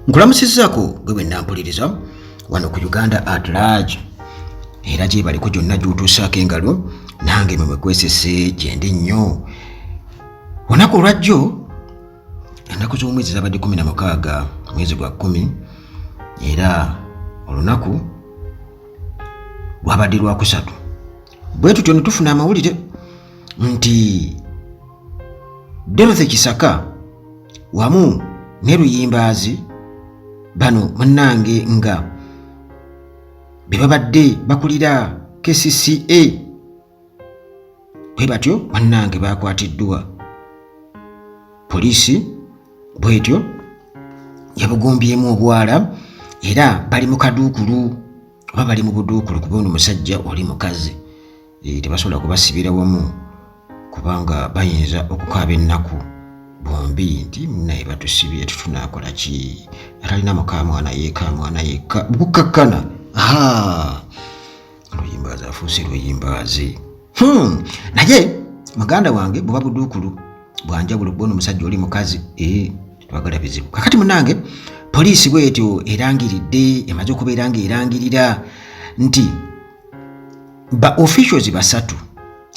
Nkulamusizzaako gwe bwe nampuliriza wano ku Uganda at large, era gyebaliko gyonna gy'otuusaako engalo, nange mwe mwekwesese gyendi nnyo. Olunaku olwajjo, ennaku z'omwezi zabadde 16 mwezi gwa 10, era olunaku lwabadde lwakusatu. Bwe tutyo ne tufuna amawulire nti Dorothy Kisaka wamu ne Luyimbaazi, bano munnange nga be babadde bakulira KCCA, bwe batyo bannange bakwatiddwa poliisi. Bwetyo yabugombyemu obwala era bali mu kaduukulu oba bali mu buduukulu, kuba ono musajja, oli mukazi. Tebasobola kubasibira wamu kubanga bayinza okukaaba ennaku bombi nti naye batusibye, tutunakola ki? Atalina mukamwana yeka mwana yekka bukkakkana. Luyimbaazi afuuse Luyimbaazi. Naye muganda wange, buba buduukulu bwanjawulo kubona omusajja, oli mukazi, twagala bizibu. Kakati munange, poliisi bwetyo erangiridde, emaze okubeera nga erangirira nti ba officials basatu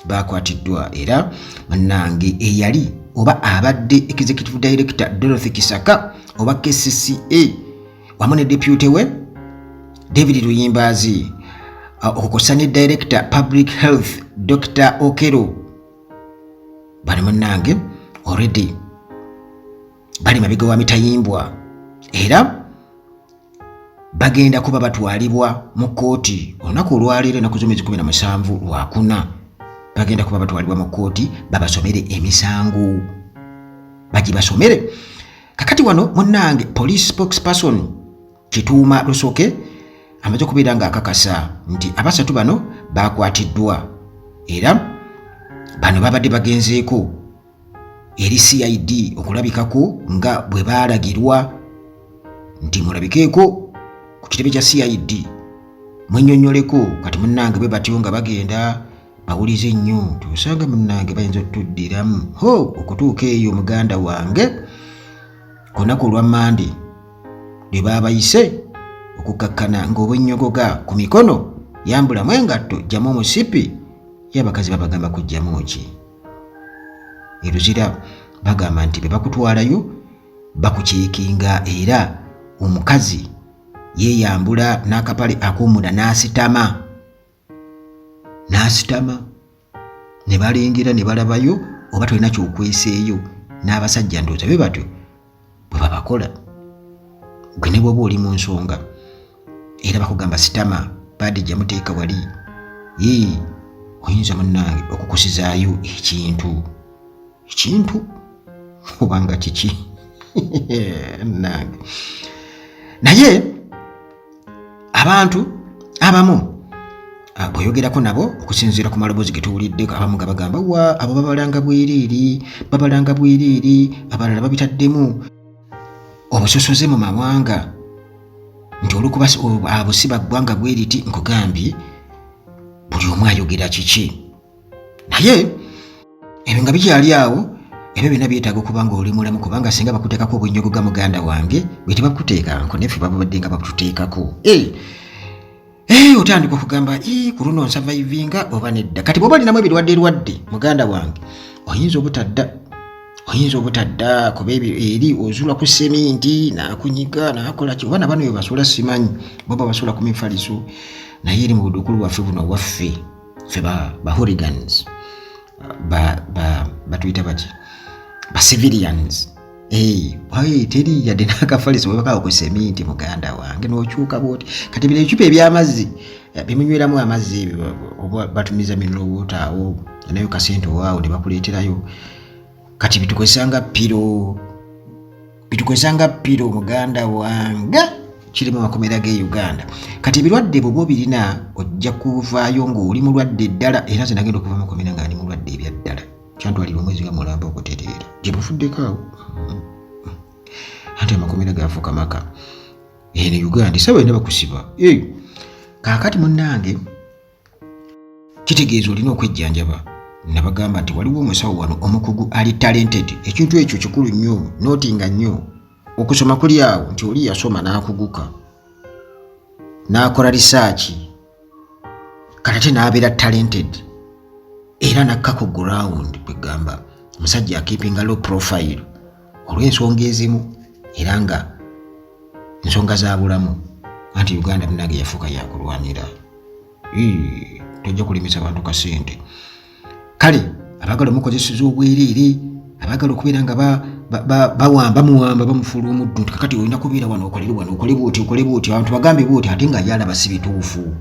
bakwatiddwa. Era munnange, eyali oba abadde executive director Dorothy Kisaka oba KCCA wamu ne deputy we David Luyimbaazi, okukosa ne director public health Dr Okero, bali munnange already bali mabega wa mitayimbwa era bagenda kuba batwalibwa mu kkooti olunaku olwaleero, ennaku z'omwezi 17 Lwakuna. Bagenda kuba batwalibwa mu kkooti babasomere emisango, bagibasomere. Kakati wano munnange, police spokesperson Kituuma Lusoke amaze okubeera ng'akakasa nti abasatu bano bakwatiddwa, era bano babadde bagenzeeko eri CID okulabikako nga bwe baalagirwa nti mulabikeeko ku kitebe kya CID mwennyonnyoleko. Kati munnange, bwe batyo nga bagenda bawulize nnyo nti osanga munnange bayinza otuddiramu ho okutuuka eyo. Muganda wange, ku lunaku olwa Mande lwe baabayise okukakkana ng'obwennyogoga ku mikono, yambulamu engatto, jjamu omusipi. Ye abakazi babagamba kujjamu ki? Eruzira bagamba nti bwe bakutwalayo bakuceekinga, era omukazi yeeyambula n'akapale ak'omunda n'asitama, n'asitama ne balengera ne balabayo oba tolina kyokweseeyo. N'abasajja ndowooza bwe batyo bwe babakola. Gwe ne bwoba oli mu nsonga, era bakugamba sitama, baadi jamuteeka wali. Yee, oyinza munnange okukusizaayo ekintu, ekintu obanga kiki nange. Naye abantu abamu bw'oyogerako nabo, okusinziira ku maloboozi ge tuwulidde, abamu nga bagamba wa abo babalanga bwereere, babalanga bwereere, abalala babitaddemu obusosoze mu mawanga nti olwokuba abo si baggwanga bwe riti. Nkugambye, buli omu ayogera kiki. Naye ebyo nga bikyali awo, ebyo byonna byetaaga okuba nga oli mulamu, kubanga singa bakuteekako obwenyogoga, muganda wange, bwe tebakuteekanko neffe babadde nga bakututeekako. Otandika okugamba, ku luno nsurvivinga oba nedda? Kati bw'oba olinamu ebirwadde erwadde, muganda wange, oyinza obutadda, oyinza obutadda, kuba ebyo eri ozula ku seminti nakunyiga nakola ki, oba nabano bwe basula simanyi, boba basula ku mifaliso. Naye eri mu budukulu bwaffe buno waffe ffe ba hooligans, batuyita baki, ba civilians. Hey, teri yadde n'akafaliso webakawo ku seminti, muganda wange, n'okyuka bwoti. Kati bino ebicupa eby'amazzi bimunyweramu amazzi ebyo, oba batumiza mineral water awo nayo kasente owaawo ne bakuleeterayo. Kati bitukozesa nga pillow, bitukozesa nga pillow, muganda wange. Kiri mu makomera g'e Uganda. Kati ebirwadde bw'oba obirina, ojja kuvaayo ng'oli mulwadde ddala. Era nze nagenda okuva makomera nga ndi mulwadde ebya ddala. Kyantwalira omwezi nga mulamba okutereera gye bufuddeko awo. Anti amakomera gafuuka maka eno Uganda, esaawa yonna bakusiba. Kaakati munnange, kitegeeza olina okwejjanjaba. Nabagamba nti waliwo omusawo wano omukugu ali talented. Ekintu ekyo kikulu nnyo, nootinga nnyo. Okusoma kuli awo nti oli yasoma n'akuguka n'akola risaaki, kati ate n'abeera talented era nakka ku ground. Kwegamba omusajja akeepinga low profile olw'ensonga ezimu, era nga nsonga za bulamu, anti Uganda munange yafuuka yakulwanira. Tojja kulimisa bantu kasente. Kale abaagala omukozeseza obwereere, abaagala okubeera nga bawamba, muwamba, bamufuula omuddu nti kakati olina kubeera wano, okolere wano, okole bwoti, okole bwoti, abantu bagambe bwoti, ate nga yalaba si bituufu.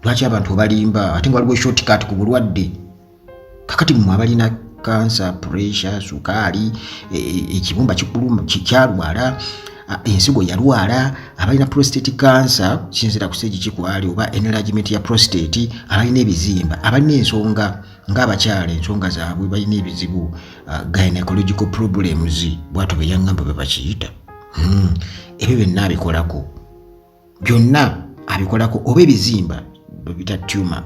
Lwaki abantu obalimba ate nga waliwo shortcut ku bulwadde? Kakati mmwe abalina kansa, pressure, sukaali, ekibumba kikuluma, kyalwala, ensigo yalwala, abalina prostate cancer, kisinzira ku stage kikwali, oba enlargement ya prostate, abalina ebizimba, abalina ensonga ng'abakyala, ensonga zaabwe, balina ebizibu, gynecological problems, bwatyo bwe yaŋŋamba bwe bakiyita. Ebyo byonna abikolako, byonna abikolako, oba ebizimba bebita tumors.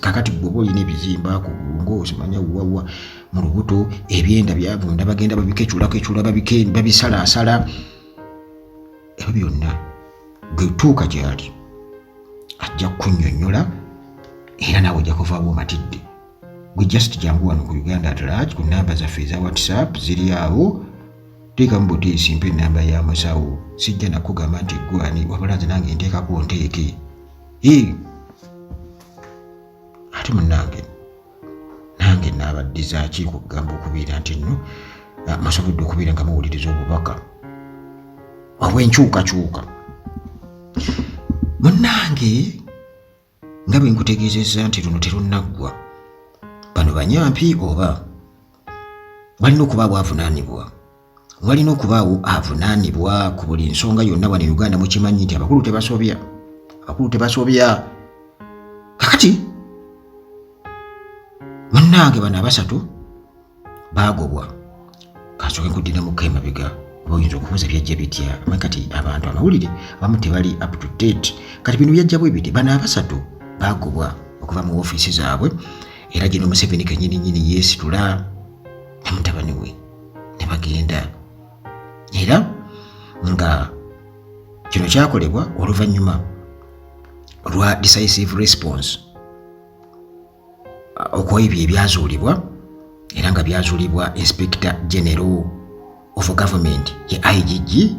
Kakati gwe oba olina ebizimba ku bwongo, osimanya wawa mu lubuto, ebyenda byavunda, bagenda babikeculako ecula, babisalaasala, ebyo byonna gwe tuuka gyali ajja kukunnyonnyola, era naawe ojja kuvaawo omatidde. Gwe just jangu wano ku Uganda at Large, ku namba zaffe eza WhatsApp ziri awo, teekamu buteesi, mpa enamba ya musawo. Sijja nakugamba nti gwani, wabula nze nange nteekako nteeke. Ate munnange nange naabaddiza ki kugamba okubeera nti nno musobodde okubeera nga muwuliriza obubaka obw'enkyukakyuka. Munnange, nga bwe nkutegeezezza nti luno terunnaggwa, bano banyampi oba walina okubaawo avunaanibwa, walina okubaawo avunaanibwa ku buli nsonga yonna wano e Uganda. Mukimanyi nti abakulu tebasobya, abakulu tebasobya. Kakati munnange, bano abasatu baagobwa. Kansooke nkuddiramuko emabega, oba oyinza okubuuza byajja bitya? Amanyi kati abantu amawulire abamu tebali up to date. Kati bino byajja bwe biti: bano abasatu baagobwa okuva mu ofiisi zaabwe, era gino Museveni kenyini nyini yeesitula ne mutabani we ne bagenda, era nga kino kyakolebwa oluvannyuma lwa decisive response okwebyo ebyazuulibwa, era nga byazuulibwa Inspector General of Government, ye IGG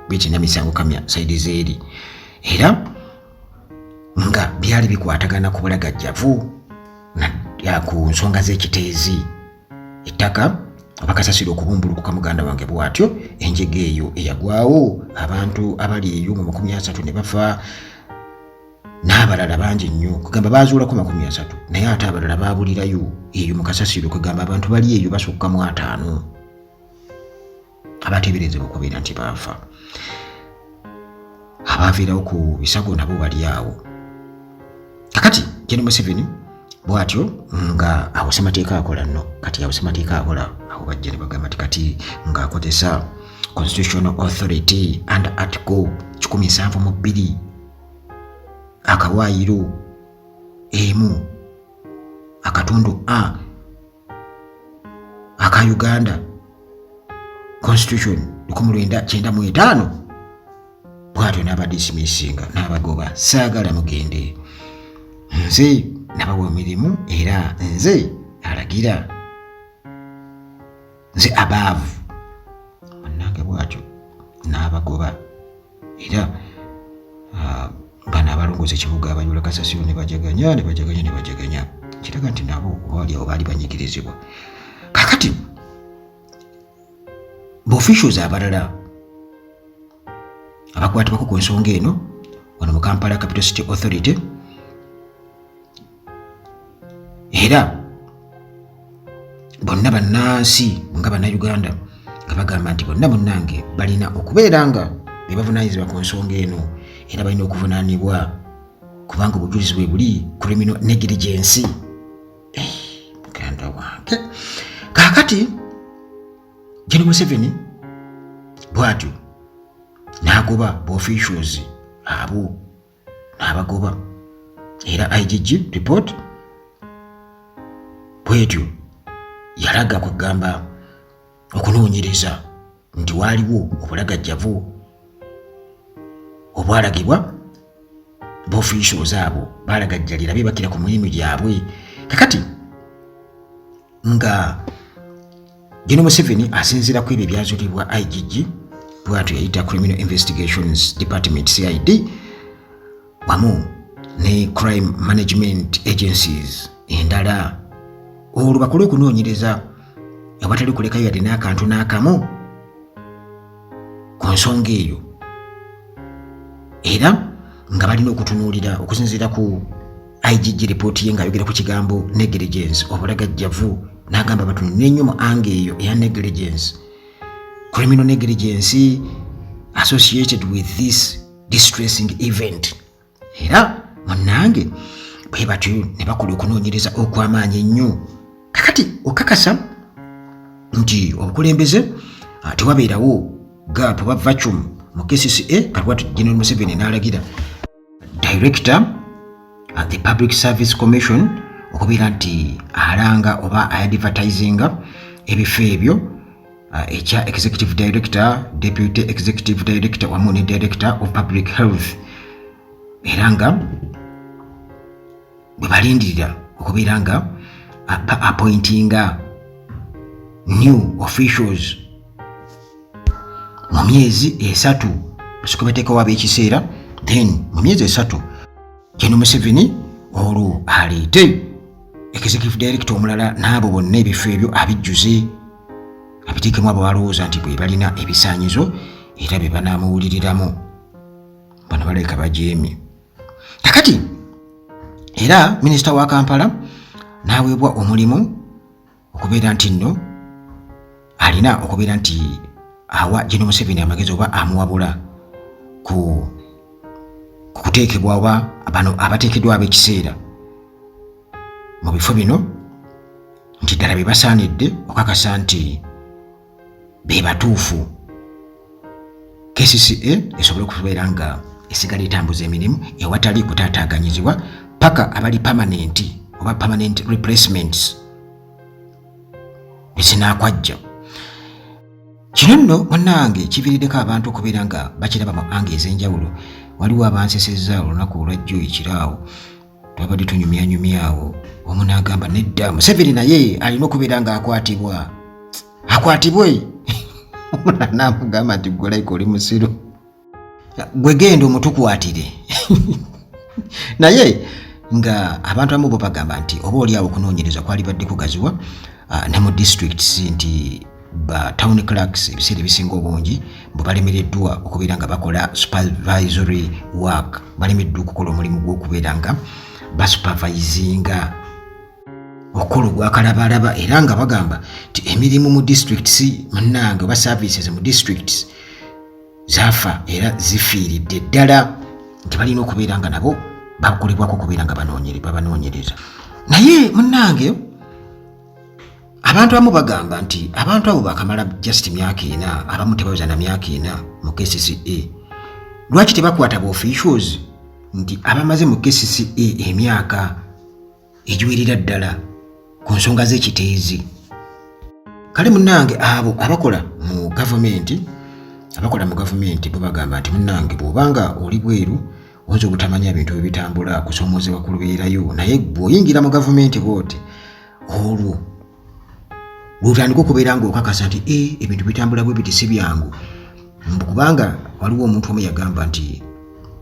Betty Namisango Kamya saidi zeeri, era nga byali bikwatagana ku bulagajjavu ku nsonga z'ekiteezi, ettaka oba kasasiro okubumbulukuka. Muganda wange, bw'atyo enjega eyo eyagwawo, abantu abali eyo mu 30 ne bafa n'abalala bangi nnyo. Kugamba bazuulako 30, naye ate abalala babulirayo eyo mu kasasiro. Kugamba abantu bali eyo basukka mu 50 abateeberezebwa okubeera nti baafa. Abaaviirawo ku bisago nabo bali awo. Kakati Gen Museveni bw'atyo nga awo ssemateeka akola nno, kati awo ssemateeka akola awo, bajja ne bagamba nti kati ng'akozesa constitutional authority under article 172 akawaayiro emu akatundu a aka Uganda Constitution 1995, bwatyo n'abadismissinga, n'abagoba. Saagala mugende, nze nabawa emirimu, era nze alagira, nze abaavu. Munnange, bwatyo n'abagoba, era bano abalongoza ekibuga, abayula kasasiro, ne bajaganya, ne bajaganya, ne bajaganya, kiraga nti nabo oba awo baali banyigirizibwa. Kakati ba officials abalala abakwatibwako ku nsonga eno wano mu Kampala Capital City Authority, era bonna bannansi nga Bannayuganda, nga bagamba nti bonna munnange balina okubeera nga be bavunaanyizibwa ku nsonga eno, era balina okuvunaanibwa kubanga obujulizi bwe buli, criminal negligence. Muganda wange, kaakati Gen Museveni bw'atyo n'agoba ba officials abo, n'abagoba, era IGG report bwetyo yalaga kwegamba. Okunoonyereza nti waaliwo obulagajjavu obwalagibwa b'officials abo balagajjalira bebakira ku mirimu gyabwe. Kakati nga General Museveni asinziira ku ebyo ebyazulibwa IGG, bwatyo yayita Criminal Investigations Department, CID, wamu ne crime management agencies endala, olwo bakole okunoonyereza awatali kulekayo yadde n'akantu n'akamu ku nsonga eyo, era nga balina okutunuulira okusinziira ku IGG ripooti ye ng'ayogera ku kigambo negligence, obulagajjavu, n'agamba batunule nnyo mu angle eyo eya negligence, criminal negligence associated with this distressing event. Era munnange bwe batyo ne bakola okunoonyereza okw'amaanyi ennyo. Kakati okakasa nti obukulembeze tewabeerawo gap oba vacuum mu KCCA. Kati General Museveni n'alagira director at the Public Service Commission okubeera nti alanga oba advertisinga ebifo ebyo ekya executive director, deputy executive director wamu ne director of public health, era nga bwe balindirira okubeera nga appointinga new officials mu myezi 3. Basooka bateekawo ab'ekiseera, then mu myezi 3 General Museveni olwo aleete executive director omulala n'abo bonna ebifo ebyo abijjuze, abiteekemu abo balowooza nti bwe balina ebisaanyizo era be banaamuwuliriramu. Bano balabika bajeemye. Kakati era minisita wa Kampala n'aweebwa omulimu okubeera nti nno alina okubeera nti awa General Museveni amagezi oba amuwabula ku kuteekebwa oba bano abateekeddwa ab'ekiseera mu bifo bino nti ddala be basaanidde, okakasa nti be batuufu, KCCA esobole okubeera nga esigala etambuza emirimu ewatali kutaataaganyizibwa paka abali permanent oba permanent replacements ezinaakwajja. Kino nno munnange kiviiriddeko abantu okubeera nga bakiraba mu angle ez'enjawulo. Waliwo abansesezza olunaku olwajjo ekiraawo, twabadde tunyumyanyumyawo, omu n'agamba, "Nedda, Museveni naye alina okubeera ng'akwatibwa, akwatibwe." Omulala n'amugamba nti, "Gwe like oli musiru, gwe genda omutukwatire." Naye nga abantu abamu bo bagamba nti oba oli awo okunoonyereza kwali badde kugaziwa ne mu districts, nti ba town clerks ebiseera ebisinga obungi bwe balemereddwa okubeera nga bakola supervisory work, balemereddwa okukola omulimu gw'okubeera nga basupervisinga, okukola ogwakalabalaba, era nga bagamba nti emirimu mu districts munnange oba services mu districts zaafa era zifiiridde ddala, nti balina okubeera nga nabo bakolebwako okubeera nga babanoonyereza. Naye munnange abantu abamu bagamba nti abantu abo bakamala just myaka 4, abamu tebaweza na myaka 4 mu KCCA. Lwaki tebakwata ba officials nti abamaze mu KCCA emyaka egiwerera ddala ku nsonga z'ekiteezi? Kale munnange abo abakola mu gavumenti, abakola mu gavumenti bo bagamba nti munnange bw'obanga oli bweru oyinza obutamanya bintu bwe bitambula, kusoomoozebwa kulubeerayo, naye bw'oyingira mu gavumenti bw'oti olwo lwotandika okubeera ng'okakasa nti e ebintu bitambula bwe biti, si byangu. Kubanga waliwo omuntu omu yagamba nti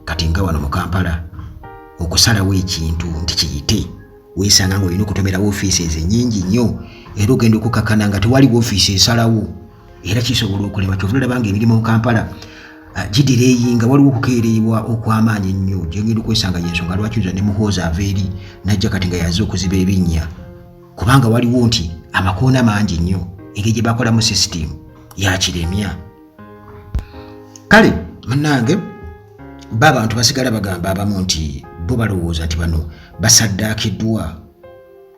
kati nga wano mu Kampala okusalawo ekintu nti kiyite, weesanga ng'olina okutomera woofiisi ezo ennyingi nnyo, era ogenda okukakana nga tewali woofiisi esalawo era kisobola okulema. Kyova olaba nga emirimu mu Kampala gidelayinga, waliwo okukeereebwa okw'amaanyi ennyo gyengenda okwesanga. Yensonga lwaki nza ne Muhoozi ava eri najja kati nga yaze okuziba ebinnya, kubanga waliwo nti amakoona mangi nnyo, engeri gye bakolamu system yakiremya. Kale munnange ba abantu basigala bagamba abamu nti bo balowooza nti bano basaddaakiddwa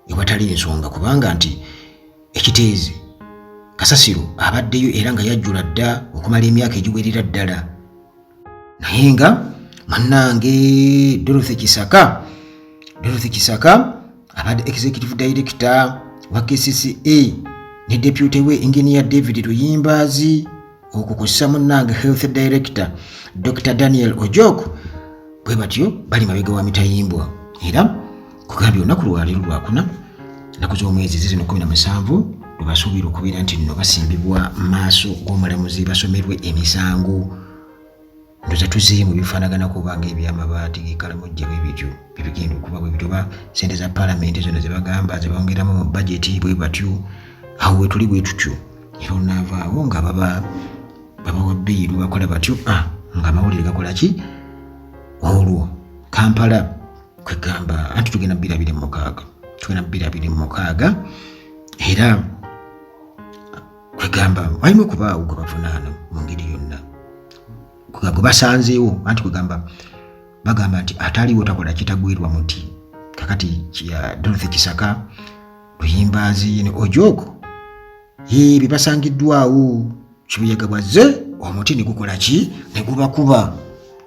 ewatali nsonga, kubanga nti ekiteezi kasasiro abaddeyo era nga yajjula dda okumala emyaka egiwerera ddala. Naye nga munnange Dorothy Kisaka, Dorothy Kisaka abadde executive director wa KCCA. Ne deputy we Engineer David Luyimbaazi, okwo kussa munnange Health Director Dr Daniel Ojok, bwe batyo bali mabega wa mitayimbwa. Era kugambye olunaku lwaleero lwakuna, ennaku z'omwezi zizino 17, lwebasuubira okubeera nti nno basimbibwa maaso g'omulamuzi basomerwe emisango. Ndoza tuzeemu ebifaanaganako oba ng'ebyamabaati gekalamujja bwe bityo bebigenda okuba bwe bityo, oba sente za palamenti zino zebagamba zebongeramu mu bajeti bwe batyo. Awo wetuli bwe tutyo, era olunaavaawo nga baba babawa bbeyiru bakola batyo, nga amawulire gakola ki olwo Kampala kwegamba anti tugenda 2026, tugenda 2026. Era kwegamba walina okubaawo gwe bavunaana mu ngeri yonna gwe basanzeewo, anti kwegamba bagamba nti ataliwo takola kitagwirwa muti. Kakati Dorothy Kisaka, Luyimbaazi ne Ojok bye basangiddwawo, kibuyaga bwazze omuti ne gukola ki, ne gubakuba.